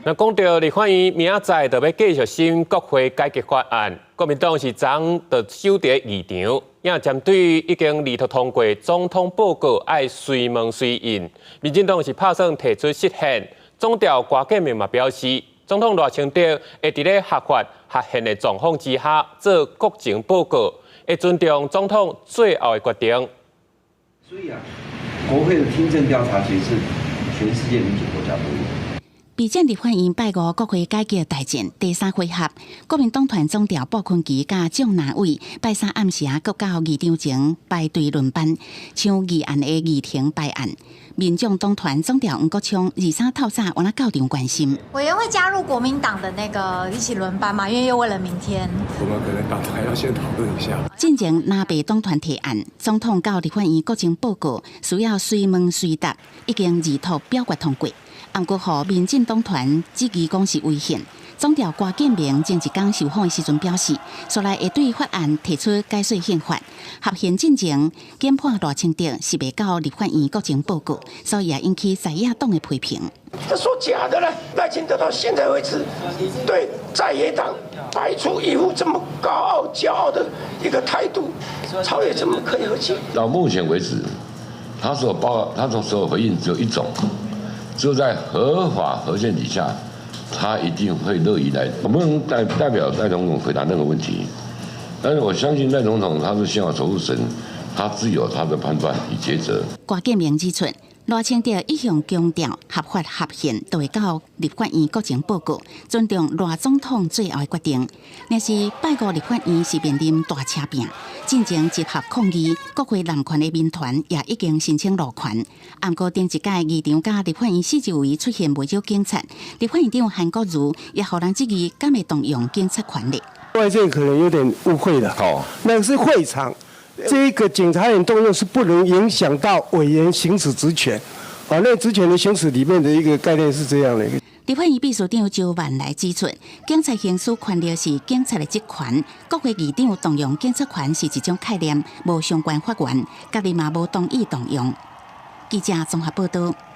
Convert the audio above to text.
那講到立法院明仔載就欲繼續審國會改革法案，國民黨是昨昏就守佇議場，也針對已經二讀通過總統報告愛隨問隨應，民進黨是拍算提出釋憲，總召郭建明嘛表示，總統賴清德會佇咧合法合憲的狀況之下做國情報告，會尊重總統最後的決定。所以啊，國會的聽證調查其實是全世界民主國家都有。備戰立法院拜五國會改革大戰第三回合，國民黨團總召傅崐萁佮蔣那偉拜三暗時閣到議場前排隊輪班，搶議案的議程排案。民眾黨團總召黃國昌二三透早猶若到場關心。委員會加入國民黨的那個一起輪班嘛？因為又為了明天。我們可能黨團要先討論一下。進前藍白黨團提案，總統到立法院國情報告需要隨問隨答，已經二讀表決通過。毋過，予民進黨團質疑講是違憲。總召郭建明前一工受訪的時陣表示，紲來會對法案提出解說憲法，合憲進前檢判賴清德是袂到立法院國情報告，所以也引起在野黨的批評。這說假的呢？賴清德到現在為止，對在野黨擺出一副這麼高傲、驕傲的一個態度，朝野怎麼可以和解？到目前為止，他所報，他所所有回應只有一種。就在合法合憲底下，他一定會樂意來。我不能代表賴總統回答那個問題，但是我相信賴總統他是憲法守護神，他自有他的判斷與抉擇。郭建明指出，賴清德一向強調合法合憲，都會到立法院國情報告，尊重賴總統最後的決定。若是拜五立法院是面臨大車拼，進前集合抗議，國會濫權的民團也已經申請路權。毋過頂一屆議場佮立法院四周圍出現袂少警察，立法院長韓國瑜也予人質疑，敢會動用警察權力？外界可能有點誤會了。哦，那個是會場。這個警察員動用是不能影響到委員行使職權，啊，那職權的行使裡面的一個概念是這樣的。立法院秘書長周萬來指出，警察行使權力是警察的職權，國會議長動用警察權是一種概念，無相關法源，家己嘛無同意動用。記者綜合報道。